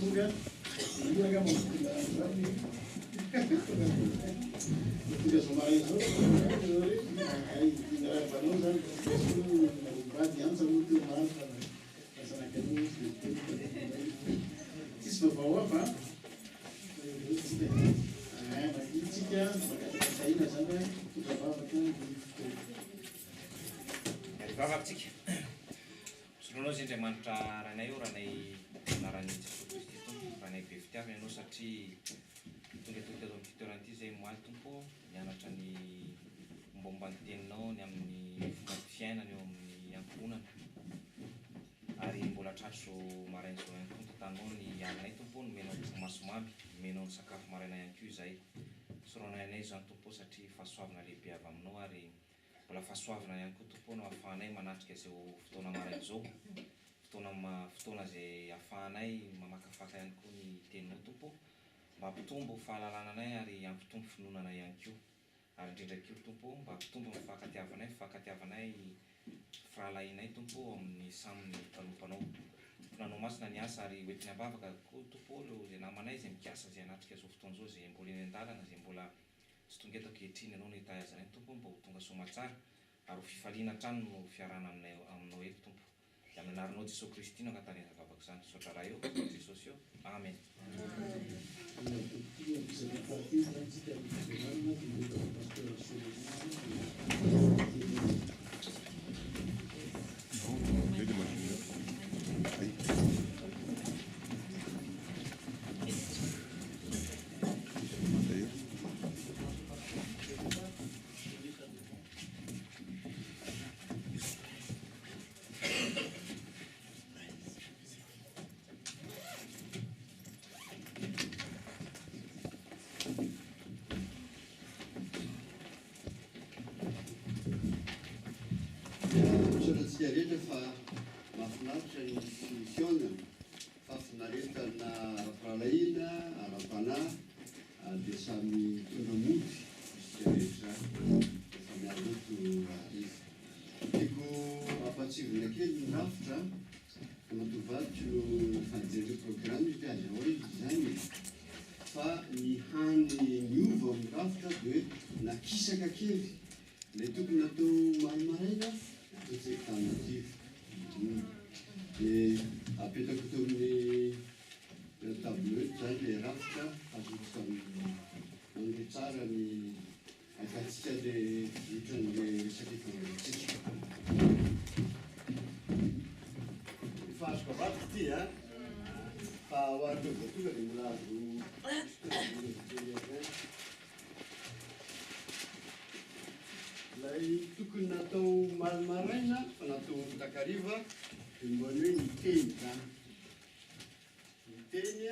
Tonga io angamba no tonga androany. Tonga izao maraina izao hoe miarahaba anao izany mivady Antsa moa teo omaly fa lasa naka an'io izy dia teo Tsisy vaovao hafa an? Tsika mangataka fitahiana izany an, mitondra vavaka ny fotoana. Hivavaka tsika. Soloinao izay Andriamanitra Rainay ô Rainay anaran'i Jesoa Kristy Tompo Rainay be fitiavana Ianao satria tonga eto teto amin'ity toerana ity izay omaly Tompo ô nianatra ny mombamomba ny teninao ny amin'ny fomba fiainana eo amin'ny ankohonana ary mbola tratry izao maraina izao ihany koa ny tantanao ny alinay Tompo ô nomenao torimaso mamy nomenao ny sakafo maraina ihany koa izay Sorohanay anay izany Tompo ô satria fahasoavana lehibe avy aminao ary Mbola fahasoavana ihany koa Tompo no ahafahanay manatrika izao fotoana maraina izao, fotoana fotoana izay ahafahanay mamakafaka ihany koa ny Teninao Tompo mba hampitombo fahalalana anay ary hampitombo finoana anay ihany koa. Ary indrindra koa Tompo mba hampitombo ny fankatiavanay, fankatiavanay firahalahianay Tompo ao amin'ny samy mpanompo Anao. Finoanao Masina ny asa ary hoentiny am-bavaka koa Tompo ireo izay namanay izay mikasa izay hanatrika izao fotoana izao, izay mbola eny an-dalana, izay mbola Tsy tonga eto ankehitriny ianao no hitahy azy ireny Tompo mba ho tonga soamatsara ary ho fifaliana hatrany no fiarahana aminay aminao eto Tompo. Dia amin'ny anaranao Jesoa Kristy no angatanay izany vavaka izany. Misaotra Ray ô, misaotra Jesosy ô. Amen. Misaotra antsika rehetra fa mahafinaritra ny fihaonana. Fahafinaretana ara-pirahalahiana, ara-panahy ary dia samy mitondra mody isika rehetra rehefa miala eto rahariva. Tiako hampahatsiahivina kely ny rafitra, Ramatoa vadiko no nifanjery programme izy hoe aza izy izany e! Fa ny hany niova amin'ny rafitra dia hoe nakisaka kely Ilay tokony natao omaly maraina, natao tsy haiko tamin'ny hariva. Dia apetako eto amin'ny tableau eto izany ilay rafitra hazotsika manome tsara ny ahitantsika ilay fizotran'ilay resaka ifanaovantsika. Efa azoko avadika ity an! Fa ho an'ireo vao tonga dia mbola azo misy toerana kely ihany. Ilay tokony natao omaly maraina fa natao takariva dia mba ny hoe niteny izany. Niteny ny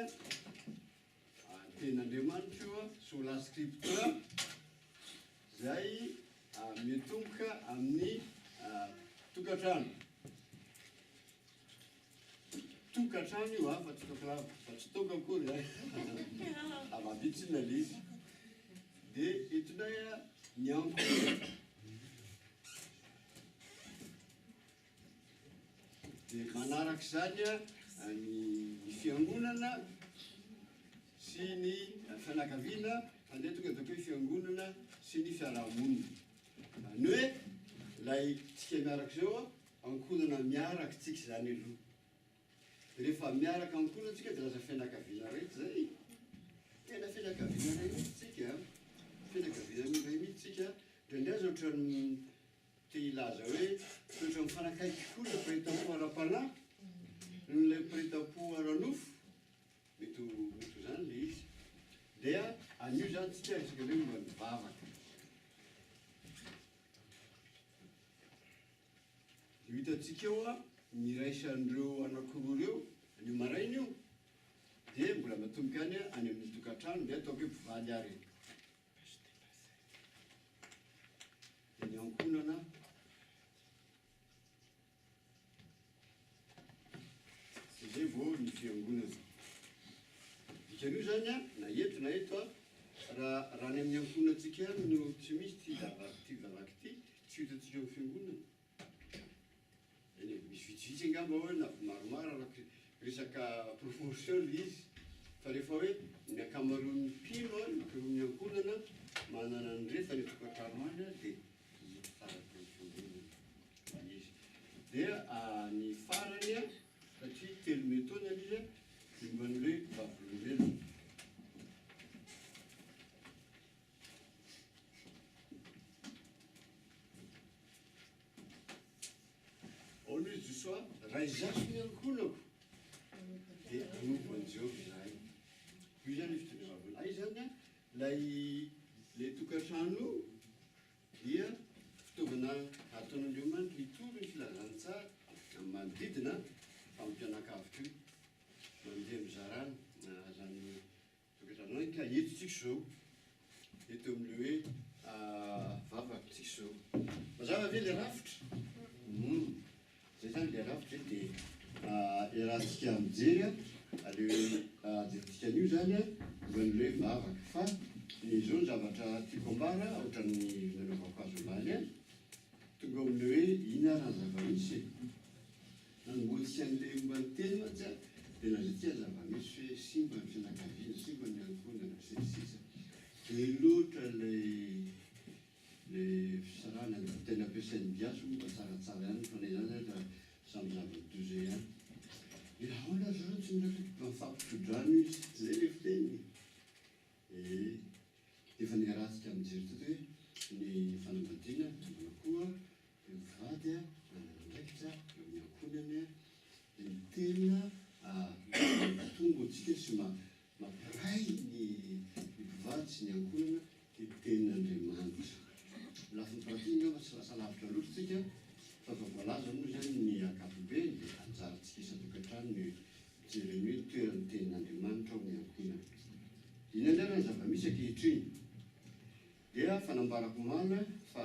tenin'Andriamanitra io sola scriptura izay mitomboka amin'ny tokantrano. Tokantrano io a, fa tsy tokalava, fa tsy toaka akory a. Zava-bita tsinona le izy. Dia eto indray a, ny ankohonana. Dia manaraka izany a, ny fiangonana sy ny fianakaviana, fa ndeha tonga dia hoe fiangonana sy ny fiarahamonina. Izany hoe ilay tsika miaraka izao a, Ankohonana miaraka tsika izany aloha. Rehefa miaraka ankohonana tsika dia lasa fianakaviana iray zay. Tena fianakaviana iray mihitsy tsika a. Fianakaviana iray mihitsy tsika. Indraindray aza ohatran'ny te hilaza hoe toetra mifanakaiky kokoa ilay mpiray-tampo ara-panahy noho ilay mpiray-tampo ara-nofo. Mety ho mety ho izany ilay izy. Dia anio izany tsika hiresaka indray momba ny vavaka. Io hitantsika eo ny iraisan'ireo anankiroa ireo anio maraina io dia mbola matomboka ihany any amin'ny tokantrano dia ataoko hoe mpivady ary e. Dia ny ankohonana dia izay vao ny fiangonana. Dikan'io izany na eto na eto raha raha any amin'ny ankohonantsika ihany no tsy misy ity zava- ity vavaka ity Tsy hitantsika ao amin'ny fiangonana. Eny e, misy vitsivitsy angamba hoe na maromaro araka Resaka proportion le izy fa rehefa hoe ny ankamaroan'ny mpino an, ny ankamaroan'ny ankohonana manana an'ireto any an-tokantrano any an dia hita tsara be ny fiangonana le izy. Dia ny farany an, satria telo mai taona le izy an, dia momba ny hoe vavolombelona. Hoy izy Josoa, Raha izaho sy ny ankohonako, dia hanompo an'i Jehovah izahay. Io izany ny fitondrena vola. Hay izany an, ilay ilay tokantrano io dia fitaovana ataon'Andriamanitra hitory ny filazantsara amin'ny manodidina fa amin'ny mpianakavy koa. Mandeha mizara izany Tokantrano any ka eto tsika izao, eto amin'ilay hoe vavaka tsika izao. Mazava ve ilay rafitra? Hum, zay zany ilay rafitra e, dia iarahantsika mijery an, aleo jerentsika an'io zany an, momba an'ilay hoe vavaka. Fa ny izao ny zavatra tiako ambara, ohatran'ny nanaovako azy omaly an, tonga ao amin'ilay hoe inona ary ny zava-misy e? Nanombohantsika an'ilay momba ny teny mantsy an, dia lazaintsika ny zava-misy hoe simba ny fianakaviana, simba ny ankohonana, sy ny sisa Be loatra ilay ilay fisarahana, ny teny ampiasain'ny gasy moa mba tsaratsara ihany fa na izany aza samy zava-doza ihany. Dia ahoana ry zareo tsy miraikitra mifampitso-drano izy, tsy izay ilay fiteny? Ee, efa niarahantsika mijery teto hoe ny fanambadiana manao koa dia mivady manana andraikitra eo amin'ny ankohonany dia ny tena mampitombo antsika sy mampiray ny mpivady sy ny ankohonana dia ny tenin'Andriamanitra. Lafiny pratique angamba tsy lasa lavitra loatra tsika fa efa voalaza moa izany ny ankapobeny dia anjarantsika isan-tokantrano ny mijery ny hoe toeran'ny tenin'Andriamanitra ao amin'ny ankohonana. Inona indray raha ny zava-misy ankehitriny? Dia fanambarako omaly fa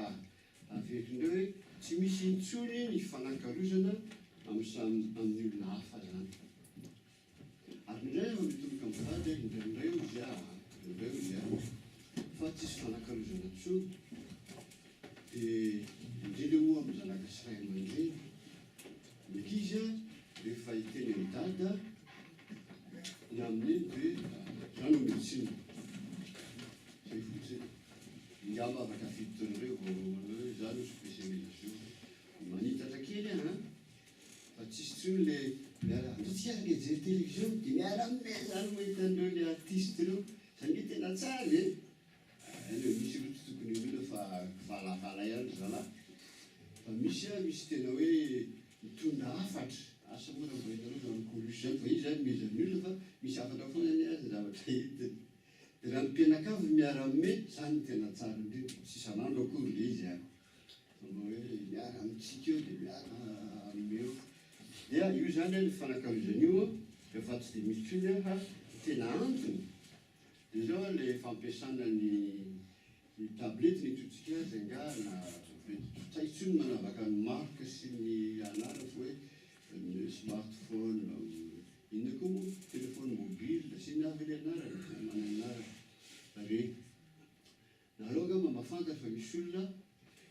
averiko indray hoe tsy misy intsony ny fifanakalozana amin'ny samy amin'ny olona hafa izany. Ary indraindray aho mitoroka mivady aho, indraindray hoy izy aho, indraindray hoy izy aho, fa tsisy fifanakalozana intsony. Dia indrindra moa amin'ny zanaka sy ray aman-dreny. Ny ankizy rehefa hiteny amin'i dada na amin'i neny dia za no médecine. Zay fotsiny. Angamba afaka fito taona ireo vao manao hoe za no spécialisation. Manitatra kely an an! Fa tsisy intsony le miara, ndry tsy hiaraka hijery télévision dia miara mimehy zany mahita an'ireo le artiste ireo. Zany hoe tena tsara e! Eny e, misy aloha tsy tokony hinoana fa kivalabala ihany ry zalahy. Fa misy an, misy tena hoe mitondra hafatra. Asa moa raha mba hitanao izany Coluche izany fa izy izany miheza ny olona fa misy hafatra foana anie azy ny zavatra entiny. Dia raha ny mpianakavy miara-mimehy, izany no tena tsara indrindra. Tsy isan'andro akory ilay izy an. Fa mba hoe miara-mitsiky eo dia miara-mimehy eo. Dia io izany an, io fifanakalozana io an, efa tsy dia misy intsony an, fa ny tena antony Dia zao le fampiasana ny ny tablette ny antsointsika azy angaha na tsy hay intsony ny manavaka ny marque sy ny anarany fa hoe ny smartphone inona koa moa téléphone mobile sy inona avy ilay anarany samy manana ny anarany ireny. Nareo angamba mahafantatra fa misy olona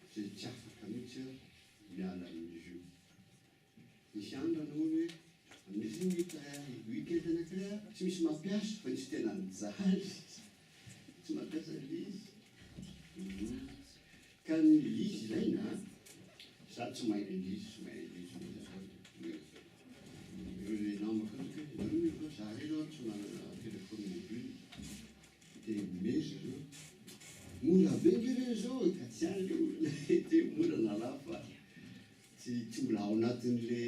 izay tsy afaka mihitsy miala amin'izy io. Nisy andrana hono hoe amin'io zany week-end anankiray aho tsy misy mampiasa fa nisy tena nijaly tsy mampiasa an'ilay izy. Ka ny izy ilaina an, za tsy mahay an'ilay izy, tsy mahay an'ilay izy mihitsy aho. Ireo ilay namako ireo hoe nareo ve fa za irery aho tsy manana téléphone mobile. Dia meza ireo. Mora be nge ireny zao e, ka tsy any ilay olona hoe mora na lafo fa. Tsy tsy mbola ao anatin'le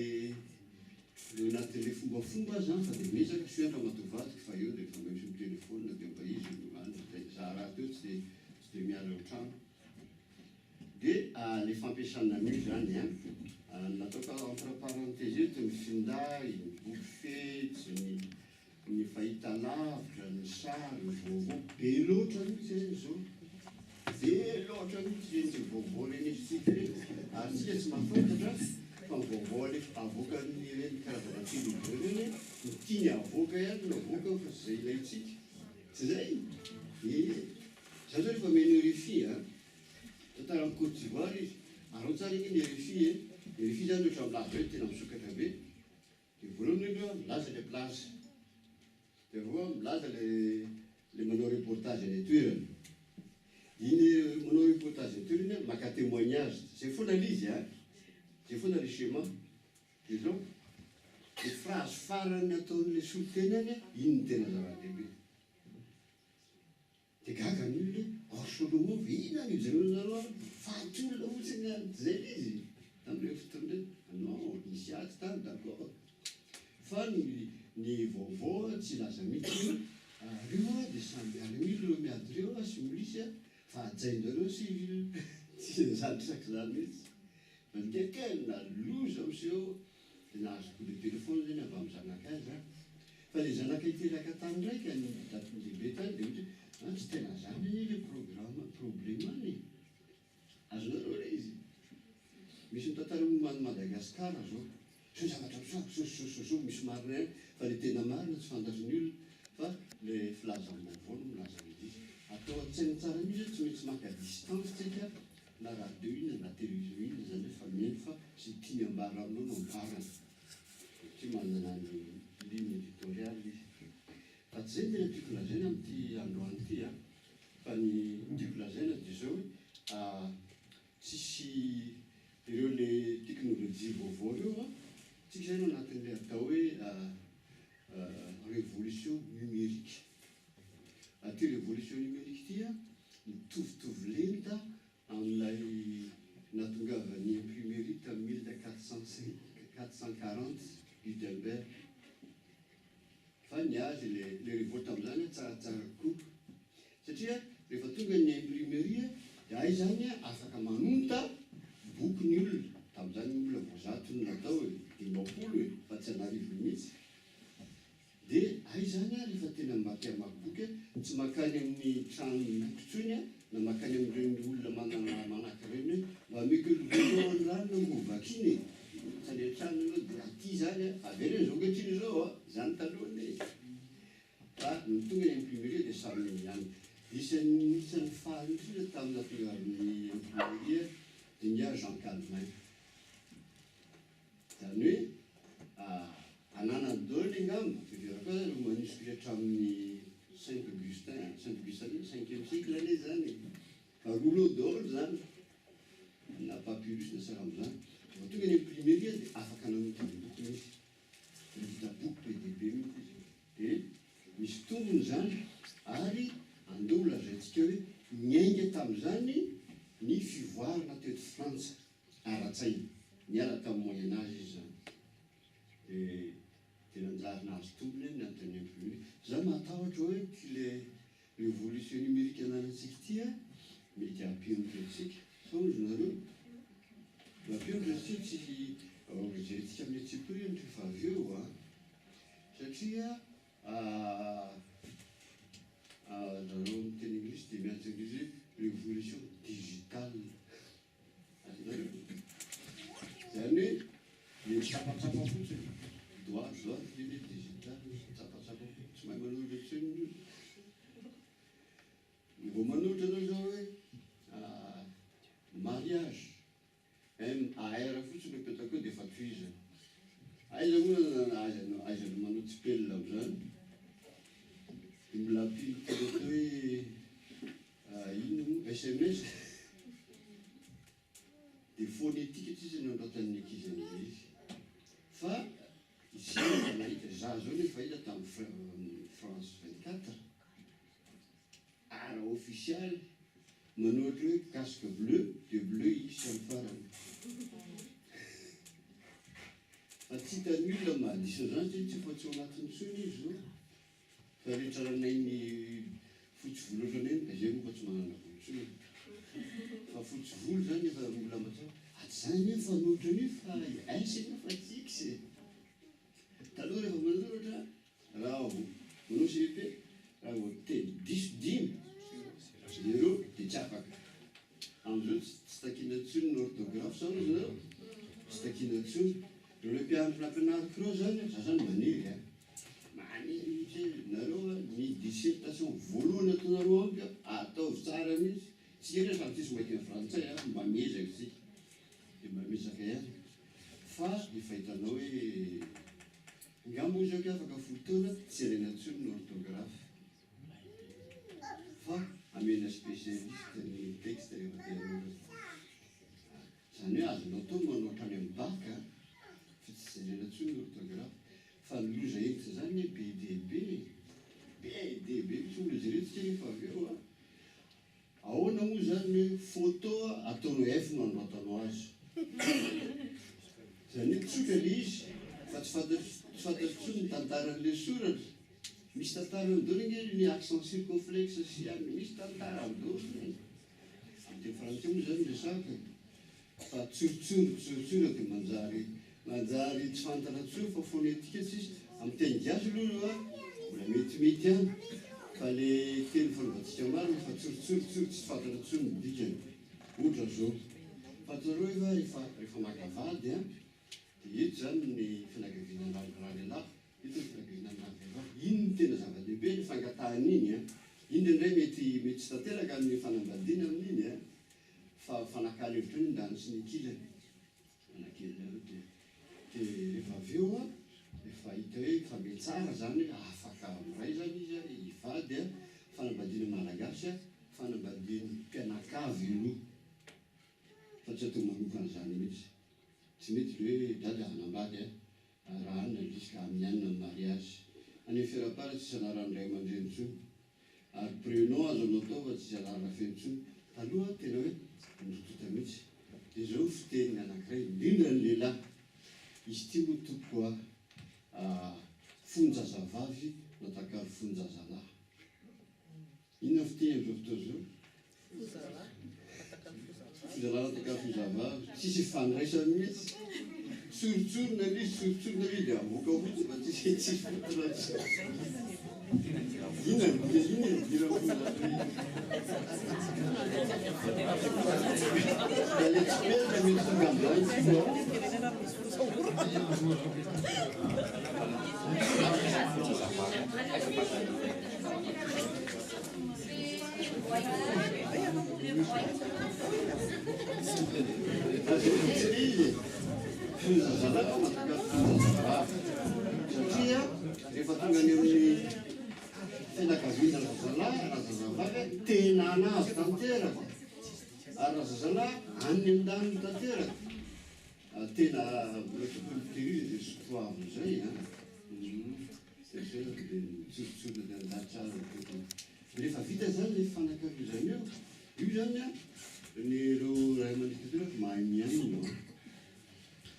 le anatin'le fombafomba aza fa dia miezaka soa ihany ramatoa vadiko fa eo dia efa maitso mi-telephone dia mba izy no any dia za rahateo tsy dia tsy dia miala ao an-trano. Dia le fampiasana an'io izany an, nataoko entre parenthèse eto ny finday, ny boky fetsy, ny ny fahitalavitra, ny sary, ny vaovao, be loatra mihitsy ireny izao, be loatra mihitsy ireny vaovao renesintsika ireny, ary tsika tsy mahafantatra fa ny vaovao alefa avoakan'ireny karazana télévision ireny, ny tiany avoaka ihany no avoakany fa tsy izay ilaintsika, tsy izay? Ee, za zao rehefa mihaino rfi a, tantaran'i Côte d'Ivoire izy, araho tsara ange ny rfi e, ny rfi zany ohatra milaza hoe tena misokatra be, Dia Voalohany aloha milaza le mpilaza, de roa milaza le manao reportage any an-toerana. Iny manao reportage any an-toerana maka témoignage, zay foana le izy a, zay foana le schéma. De zao, le phrase farany ataon'le solontena any, iny no tena zava-dehibe. De gaga ny olona hoe or Solomon ve inona no ijerenareo ary faty olona fotsiny any, zay le izy tamin'ireo fotoana ireo. Non, nisy ady tany, d'accord. Fa ny vaovao tsy hilaza mihitsy hoe reo de samy miaramila ireo miady ireo sy milisy fa hajainareo civil. Tsy izany resaka izany mihitsy. Fa ny tena loza miseho de nahazo coup de téléphone zany avy amin'ny zanakay za. Fa le zanakay teraka tany ndraika ny daty lehibe tany de ohatra hoe tsy tena zany anie le programme problème any. Azonareo le izy. Misy mitantara momba an'i Madagasikara zao. Zao zavatra miseho, zao zao zao zao misy marina ihany fa le tena marina tsy fantatry ny olona fa le filazam-baovao no milaza an'izy. Atao an-tsaina tsara mihitsy hoe tsy maintsy maka distance tsika na radio inona na télévision inona zany hoe fa mihaino fa zay tiany ambara aminao no ambarany. Satria manana ny ligne éditoriale izy. Fa tsy zay ny tena tiako lazaina amin'ity androany ity a. Fa ny tiako lazaina dia zao hoe tsisy ireo le teknolojia vaovao ireo a, tsika zany ao anatin'ilay atao hoe révolution numérique. Aty révolution numérique ity a, mitovitovy lenta amin'ilay nahatongavan'ny imprimerie tamin'ny 1440 Gutenberg. Fa ny azy le révolte amin'izany tsaratsara kokoa. Satria rehefa tonga ny imprimerie dia ay zany afaka manonta boky ny olona. Tamin'izany ny olona vao 100 no natao e, 50 e, fa tsy an'arivo mihitsy. Dia ay zany rehefa tena mba te hamaky boky, tsy mankany amin'ny trano boky intsony na mankany amin'ireny olona manana manankarena hoe mba omeko lovia an'irany mba ho vakina e. Tsy any an-trano ianao dia aty zany avereno izao ankehitriny izao a, zany talohany e. Fa nony tonga ny imprimerie dia samy ihany. Isan'ny faly indrindra tamin'ny nahatongavan'ny imprimerie dia ny ahy Jean Calvin. Zany hoe ananany daholo angamba, fiheverako azy ireo manuscrit hatramin'ny Saint Augustin, Saint Augustin anie cinquième siècle anie zany e. Fa rouleau daholo zany, na papyrus na sahala amin'izany. Rehefa tonga ny imprimerie dia afaka nanonta ny boky izy. Nahita boky be dia be mihitsy izy. Dia misy tombony izany ary andao ho lazaintsika hoe niainga tamin'izany ny fivoarana teto Frantsa ara-tsaina. Niala tamin'ny Moyen Âge izy izany. Dia dia nanjary nahazo tombony ny anton'ny imprimerie. Za mahatahotra hoe ity le révolution numérique ananantsika ity a, mety hampihemotra antsika. Sao hozy nareo? Mampihemotra satria tsy jerentsika amin'ny antsipiriany rehefa avy eo a. Satria zareo amin'ny teny anglisy dia miantso an'izy hoe révolution digitale. Azonareo? Zany hoe le mitsapatsapa fotsiny, doigt doigt zany hoe digital, mitsapatsapa fotsiny, tsy mahay manoratra intsony ny olona. Vao manoratra anao zao hoe mariage, M A R fotsiny no apetako eo dia efa tohizana. Aiza moa aiza no aiza no manao tsipelina amin'izany? Dia mbola ampiany kely atao hoe inona moa SMS? Dia phonétique tsisy no anoratan'ny ankizy an'ilay izy. Fa isika efa nahita, za zao nefa hita tamin'ny France 24, ara ofisialy manoratra hoe casque bleu dia bleu X amin'ny farany. Fa tsy hitan'ny olona mahadiso an'izany satria tsy efa tsy ao anatiny intsony izy izao. Fa rehetra ranainy fotsy volo ohatranay moa, izay moa fa tsy manana volo intsony. Fa fotsy volo izany efa mbola mahatsapa. Aty izany nefa fanoratra an'io fa S anie fa tsy X e. Taloha rehefa manoratra raha vao manao CEP, raha vao teny diso dimy, zéro dia tsy afaka. Amin'izao tsy takiana intsony ny orthographe zany ozy nareo, tsy takiana intsony. Ireo mpianatra nampianariko ireo zany, za zany manery a, manery mihitsy hoe nareo a, ny dissertation voalohany ataonareo amiko a, ataovy tsara mihitsy. Tsika ndray samy tsisy mahay teny frantsay a, mba miezaka isika, dia mba miezaka ihany. Fa efa hitanao hoe. Angamba hoy zao afaka 10 taona tsy jerena intsony ny orthographe fa amena spécialiste ny texte rehefa te hanoratra. Izany hoe azonao atao ny manao hatrany amin'ny bac fa tsy jerena intsony ny orthographe. Fa ny loza entina izany anie be dia be e! Be dia be mihitsy mbola jerentsika rehefa avy eo a! Ahoana moa izany ny hoe photo ataonao F no anoratanao azy? Izany hoe tsotra ilay izy fa tsy fantatro tsy fantatro intsony ny tantaran'ilay soratra. Misy tantarany daholo ange ny accent circonflexe sy anona, misy tantarany daholo ireny. Amin'ny teny frantsay moa izany no resahako e. Fa tsorotsory tsorotsory dia manjary manjary tsy fantatra intsony fa phonetique tsisy. Amin'ny teny gasy aloha mbola metimety ihany fa le teny fanaovantsika marina fa tsorotsory tsory tsy fantatra intsony ny dikany. Ohatra zao, fantatrareo ve fa rehefa rehefa maka vady an, dia eto izany ny fianakaviana ralehilahy, eto ny fianakaviana ravehivavy, iny no tena zava-dehibe ny fangatahana iny an. Iny indraindray mety mety tsy tanteraka ny fanambadiana amin'iny an. Fa mifanakalo hevitra eo ny andaniny sy ny ankilany. Manakely nareo dia dia rehefa avy eo an, rehefa hita hoe mifandray tsara zany hoe afaka miray zany izy an, hivady an, fanambadiana malagasy an, fanambadian'ny mpianakavy aloha fa tsy atao manokana zany mihitsy. Tsy mety le hoe dada hanambady an, raha any jusqu'à amin'ny any ny mariage. Any amin'ny fiarapara tsisy anaran'ny ray aman-dreny intsony. Ary prénom aza no atao fa tsisy anarana feno intsony. Taloha tena hoe nirototra mihitsy. Dia izao ny fiteniny anankiray, indrindra ny lehilahy. Izy ity moa tompoko a, fon-jazavavy natakalo fon-jazalahy. Inona ny fiteny amin'izao fotoana izao? Fozalahy natakalo fozavavy. Tsisy ifandraisany mihitsy. Tsorotsorina ilay izy, tsorotsorina ilay izy dia avoaka fotsiny fa tsisy tsisy fotoana intsony. Inona ny dika, inona ny idiran'ny fozalahy? Ka ilay tsipelina mety tonga amin'izany tsy ao. Satria rehefa tonga any amin'ny fianakaviana razazalahy, razazavavy tena anazy tanteraka ary razazalahy any an-daniny tanteraka. Tena mbola tokony tehirizina izay soatoavina izay an. Satria dia mitsotsotra dia anjary tsara ny tokony. Rehefa vita izany ilay fifanakalozana io, io izany an, ny ireo ray aman-dreny ireo mahay mihaino an.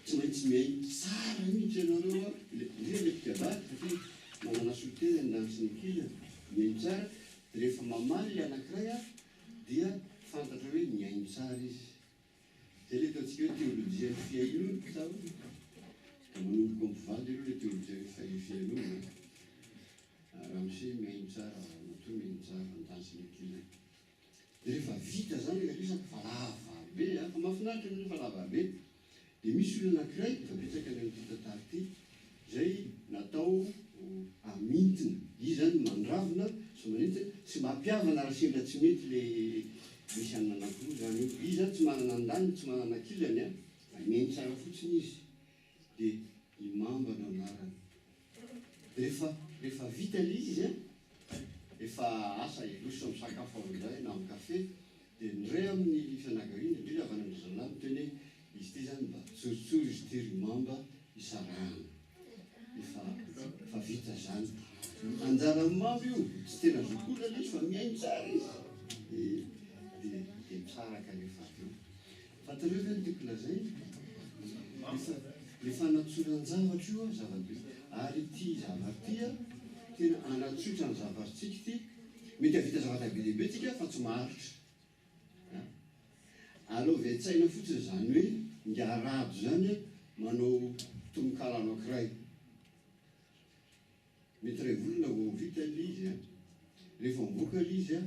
Tsy maintsy mihaino tsara mihitsy ianareo an, indrindra ilay mpikabary satria manana solontena ny andaniny sy ny ankilany, mihaino tsara, dia rehefa mamaly ilay anankiray an, dia fantatra hoe mihaino tsara izy. Zay le ataontsika hoe teolojian'ny fihainoana sa ahoana? Dia manomboka mpivady aloha le teolojian'ny fihainoana. Ramose mihaino tsara, ramatoa mihaino tsara, andaniny sy ny ankilany. Dia rehefa vita zany ilay resaka fa lava be an, fa mahafinaritra aloha fa lava be. Dia misy olona anankiray, efa betsaka ny amin'ity tantara ity, izay natao hamintina. Izy izany mandravona sy manintona sy mampihavana raha sendra tsy mety ilay misy anona anankiroa izany eo. Izy izany tsy manana andaniny, tsy manana ankilany an, fa mihaino tsara fotsiny izy. Dia i Mamba no anarany. Rehefa rehefa vita ilay izy an, efa asa hiroso amin'ny sakafo amin'izay na amin'ny kafe, dia ny iray amin'ny fianakaviana, indrindra avy any amin-dry zalahy miteny hoe izy ity izany mba tsorotsory izy ity ry Mamba hisarahana. Efa efa vita izany. Anjaran'i Mamba io, tsy tena zokiolona ilay izy fa mihaino tsara izy. Dia dia dia misaraka rehefa avy eo. Fantareo ve ny tiako lazaina? Le fanatsoran-javatra io zava-dehibe. Ary ity zavatra ity tena hanatsotra ny zavatritsika ity. Mety hahavita zavatra be dia be tsika fa tsy maharitra. Alaovy an-tsaina fotsiny izany hoe ingahy Rado izany manao tononkalo anankiray. Mety iray volana vao vita ilay izy. Rehefa mivoaka ilay izy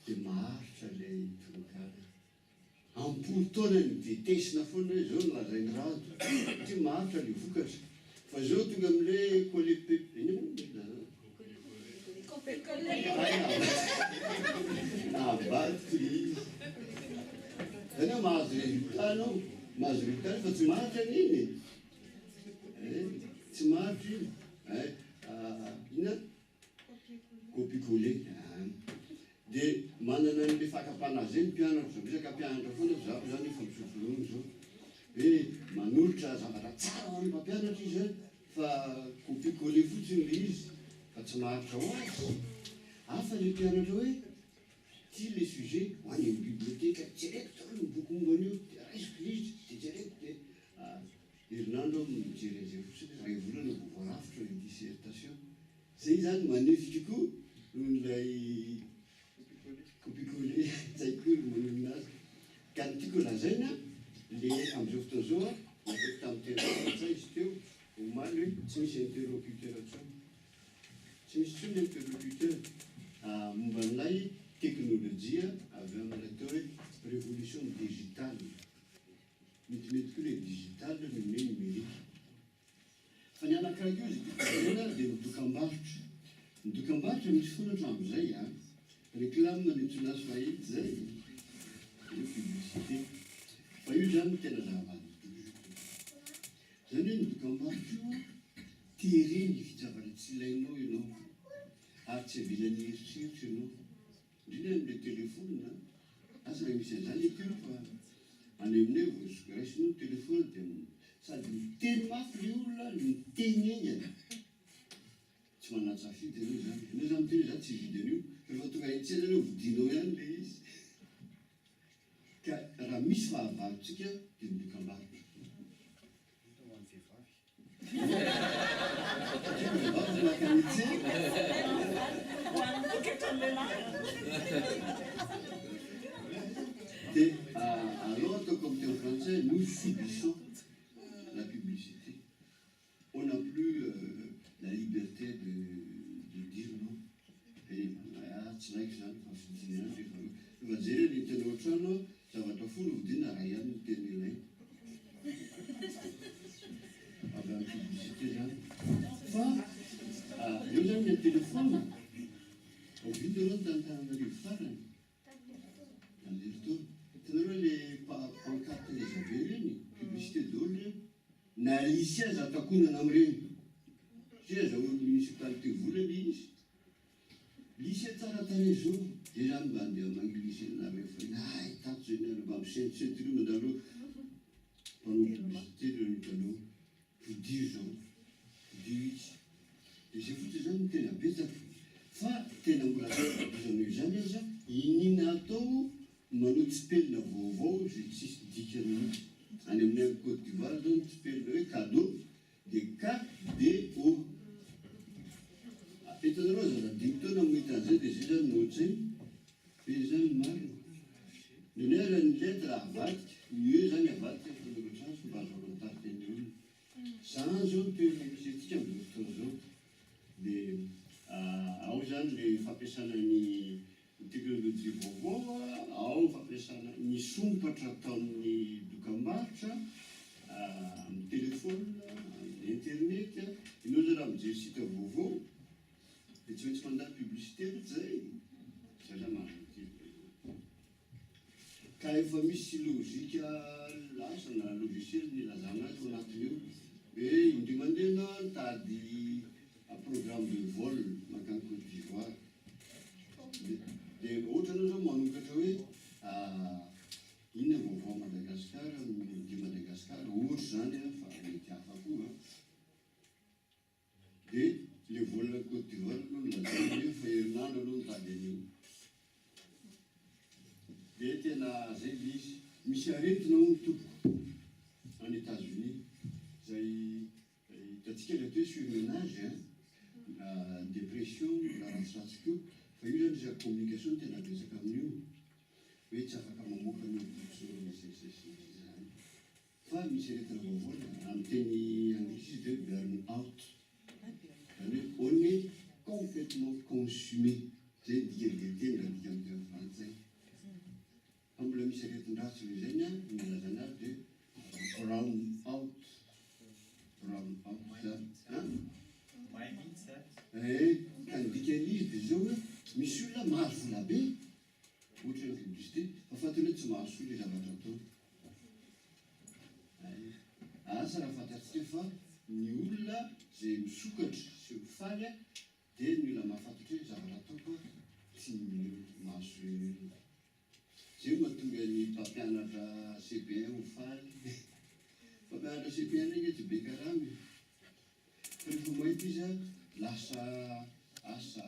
dia maharitra ilay tononkalo. Am-polo taona ny vetesina foana hoe zao no lazain'i Rado, satria maharitra le vokatra. Fa zao tonga amle coller pe, inona moa le ilazana? Navadiko le izy. Zany hoe mahazo résultat anao, mahazo résultat fa tsy maharitra anie iny e. Eh, tsy maharitra iny. Copier-coller an! Dia manana an'ilay fakam-panahy izay ny mpianatra, betsaka mpianatra foana fa izaho izany efa misotro ronono izao, hoe manolotra zavatra tsara ho an'ny mpampianatra izy an, fa copier-coller fotsiny ilay izy fa tsy maharitra ho azy. Hafa ilay mpianatra hoe ity ilay sujet, ho any amin'ny biblioteka, jereko daholo ny boky momba an'io, dia raisiko ilay izy, dia jereko, dia herinandro aho mijery an'izay fotsiny, iray volana vao voarafitra ilay dissertation. Zay zany manefy kokoa noho ilay copier-coller tsy haiko koa ny manonona azy. Ka ny tiako lazaina le amin'izao fotoana izao a, nataoko tamin'ny teny frantsay izy teo omaly hoe tsy misy interlocuteur intsony. Tsy misy intsony ny interlocuteur momba an'ilay teknolojia avy amin'ilay atao hoe révolution digitale. Metimety koa ilay digital noho ny hoe numérique. Fa ny anankiray koa izy ity firenena dia ny dokambarotra. Ny dokambarotra misy foana hatramin'izay a! Réclame ne tu n'as faillite zay, io publicité. Fa io zany no tena zava-doza. Zany hoe ny dokambarotra io a, tereny hividy zavatra tsy ilainao ianao, ary tsy avelany hieritreritra ianao. Indrindra amin'ilay telephone, asa raha misy an'izany aty aloha fa any aminay vao raisinao ny telephone dia sady miteny mafy ilay olona no miteny haingana, tsy manan-tsafidy ianao izany, ianao izany miteny hoe za tsy hividy an'io, fa rehefa tonga any an-tsena ianao vidinao ihany ilay izy, ka raha misy fahavalontsika dia ny dokam-barotra. Indrindra ho an'ny vehivavy. Satria ny vehivavy maka ny tsena. Ho an'ny poketran'ny lehilahy. Dia aleo ataoko amin'ny teny frantsay, nous subissons la publicité. On n'a plus la liberté de de dire non. Dia tsy naiko izany fa fidiny ihany rehefa avy eo. Rehefa jerena ny tena ao an-trano, zavatra folo vidiana, iray ihany no tena ilaina. Avy amin'ny publicité zany. Fa eo zany ny téléphone, oviana nareo no tany Antananarivo farany? Tamin'ny herintaona. Hitanareo le pancarte ngeza be ireny, publicité daholo ireny. Na lycée aza takonana amin'ireny. Satria azahoan'ny municipalité vola le izy. Lycée tsara tarehy zao, zay zany mba andeha hamangy lycée nareo fa hay tato zay ny mba misentosento ry mandalo mpanao publicité reo ny hitanao, podio zao, podio itsy, de zay fotsiny zany no tena betsaka fa tena mbola zava-doza noho izany aza iniana atao manao tsipelina vaovao zay tsisy dikany mihitsy, any aminay any Cote d'Ivoire zao ny tsipelina hoe cadeau Dia KDO. Hitanareo zaza dimy taona mahita an'izay dia izay zany no ohatry be izany ny marina. Ny anay raha ny lettre avadika, ny e zany avadika fa ny ohatran'ny fomba azahoana mitarika ny olona. Zany zao ny toerana misy antsika amin'izao fotoana izao. Dia ao zany le fampiasana ny teknolojia vaovao, ao ny fampiasana ny sompatra ataon'ny dokambarotra amin'ny telephone, amin'ny internet, ianao zao raha mijery site vaovao dia tsy maintsy mandalo publicité aloha zay, zay zany mahazo an'ity. Ka efa misy lojika lasa na logiciel nilazana azy ao anatiny eo hoe indray mandeha ianao nitady programme de vol mankany Cote d'Ivoire dia ohatra ianao zao manokatra hoe inona vaovao Madagascar de Madagascar ohatra izany an fa mety hafa koa an Dia le vol Cote d'Ivoire aloha no lazaina hoe efa herinandro aloha nitady an'io. Dia tena zay le izy. Misy aretina hono tompoko any Etats Unis zay hitantsika le atao hoe surmenage hein, dépression mbola ratsiratsy koa fa io zany resaka communication no tena betsaka amin'io hoe tsy afaka mamoaka ny boky sy sy sy zany. Fa misy aretina vaovao ny amin'ny teny anglisy izy dia hoe burn out, izany hoe on est complètement consumé, izay ny dikan'ilay teny raha adika amin'ny teny frantsay. Fa mbola misy aretin-dratsy noho izay ny ahy, ny nilazana azy dia hoe brown out, brown out izany an! May mihitsy izany. Eh, ka ny dikan'izy dia izao hoe misy olona mahazo vola be, Ohatra ny publicité fa fantany hoe tsy mahasoa ilay zavatra ataony. Hay. Asa raha fantatsika fa ny olona izay misokatra sy mifaly Dia ny olona mahafantatra hoe zavatra ataoko a, tsy mahasoa ny olona. Zay no mahatonga ny mpampianatra CP1 ho faly. Mpampianatra CP1 ange tsy be karama e. Fa rehefa mahita izy a, lasa asa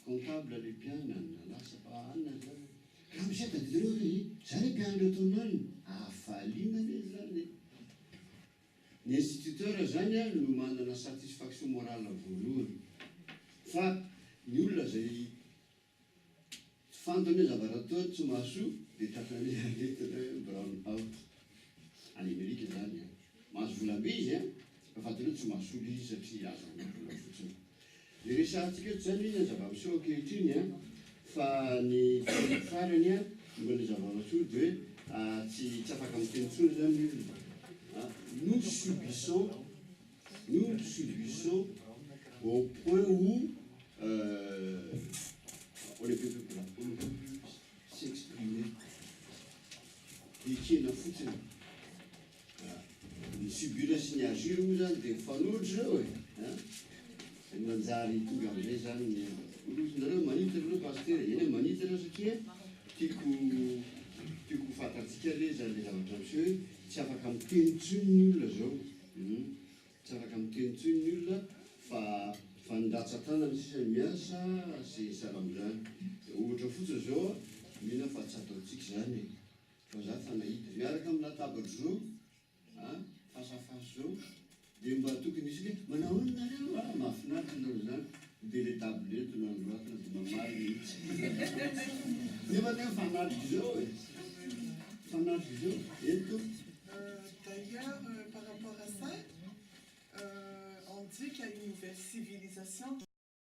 comptable le mpianany, na lasa anona zany. Ramose tadidinao ve i? Za le mpianatra taonany. Hafaliana anie zany e. Ny instituteur zany a no manana satisfaction morale voalohany. Fa ny olona zay tsy fantany hoe zavatra ataony tsy mahasoa dia tratran'ny aretina hoe brown out. Any Amerika zany a. Mahazo vola be izy a, fa fantany hoe tsy mahasoa le izy satria azahoana vola fotsiny. Ny resahantsika eto zany ny zava-miseho ankehitriny a, fa ny farany a, momba ny zava-mahasoa dia hoe tsy afaka miteny intsony zany ny olona. Nous subissons, nous subissons au point où on ne peut plus, on ne peut plus s'exprimer. Ekena fotsiny. Ny subir sy ny agir moa zany dia mifanohitra zao e. Manjary tonga amizay zany ny olonareo manitatra aloha pasteur, eny manitatra satria tiako ho fantatsika le zany le zavatra miseho hoe tsy afaka miteny intsony ny olona zao. Tsy afaka miteny intsony ny olona fa ny ratsan-tanana sisa miasa sy salamizany. Ohatra fotsiny zao mino fa tsy ataontsika zany e. Fa za fa nahita miaraka amin'ny latabatra zao, fasafasa zao, dia mba tokony isika manao ahoana nareo a, mahafinaritra nareo zany, dia le tablette no anoratana dia mamaly mihitsy. Nefa nefa fanatrika zao e, fanatrika zao eto. D'ailleurs, par rapport à ça, on dit qu'il y a une nouvelle civilisation.